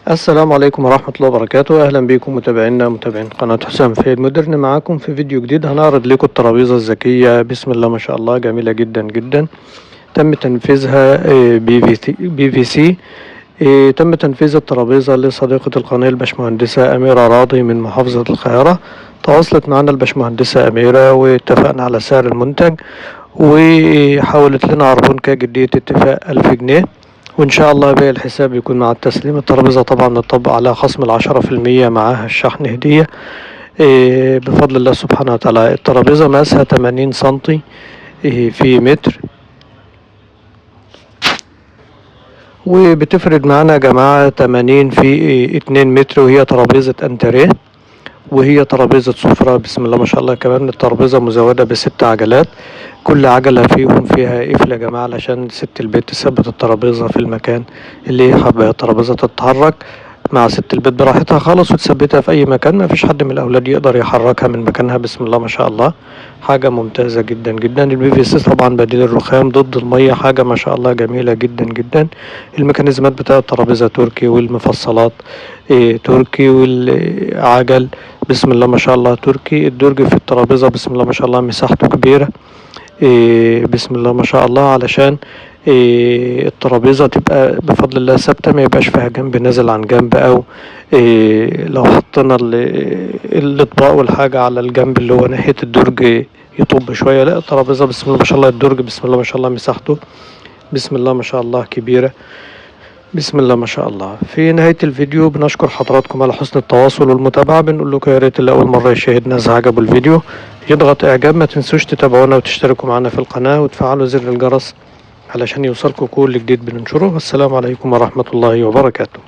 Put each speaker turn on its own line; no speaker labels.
السلام عليكم ورحمة الله وبركاته. أهلا بكم متابعينا متابعين قناة حسام فايد مودرن، معاكم في فيديو جديد. هنعرض لكم الترابيزة الذكية، بسم الله ما شاء الله، جميلة جدا جدا. تم تنفيذها PVC. تم تنفيذ الترابيزة لصديقة القناة الباشمهندسة أميرة راضي من محافظة القاهرة. تواصلت معنا الباشمهندسة أميرة واتفقنا على سعر المنتج، وحاولت لنا عربون كجدية اتفاق 1000 جنيه، وإن شاء الله باقي الحساب يكون مع التسليم. الترابيزة طبعا نطبق عليها خصم 10%، معاها الشحن هدية بفضل الله سبحانه وتعالى. الترابيزة مقاسها 80 سنتي في متر، وبتفرد معانا يا جماعة 80 في 2 متر، وهي ترابيزة انتريه، وهي ترابيزة سفرة بسم الله ما شاء الله. كمان الترابيزة مزودة ب6 عجلات، كل عجلة فيهم فيها قفل يا جماعة علشان ست البيت تثبت الترابيزة في المكان اللي هي حابة الترابيزة تتحرك مع ست البيت براحتها خالص، وتثبتها في أي مكان، ما فيش حد من الأولاد يقدر يحركها من مكانها بسم الله ما شاء الله. حاجة ممتازة جدا جدا. ال PVC طبعا بديل الرخام ضد المية، حاجة ما شاء الله جميلة جدا جدا. الميكانيزمات بتاع الترابيزة تركي، والمفصلات تركي، والعجل بسم الله ما شاء الله تركي. الدرج في الترابيزة بسم الله ما شاء الله مساحته كبيرة بسم الله ما شاء الله، علشان الترابيزة تبقى بفضل الله ثابتة، ما يبقاش فيها جنب نازل عن جنب، أو لو حطينا الأطباق والحاجة على الجنب اللي هو ناحية الدرج يطب شوية. لا، الترابيزة بسم الله ما شاء الله، الدرج بسم الله ما شاء الله مساحته بسم الله ما شاء الله كبيرة بسم الله ما شاء الله. في نهاية الفيديو بنشكر حضراتكم على حسن التواصل والمتابعة. بنقول لكم يا ريت اللي أول مرة يشاهدنا إذا عجبه الفيديو يضغط إعجاب، ما تنسوش تتابعونا وتشتركوا معنا في القناة وتفعلوا زر الجرس علشان يوصلكم كل جديد بننشره. والسلام عليكم ورحمة الله وبركاته.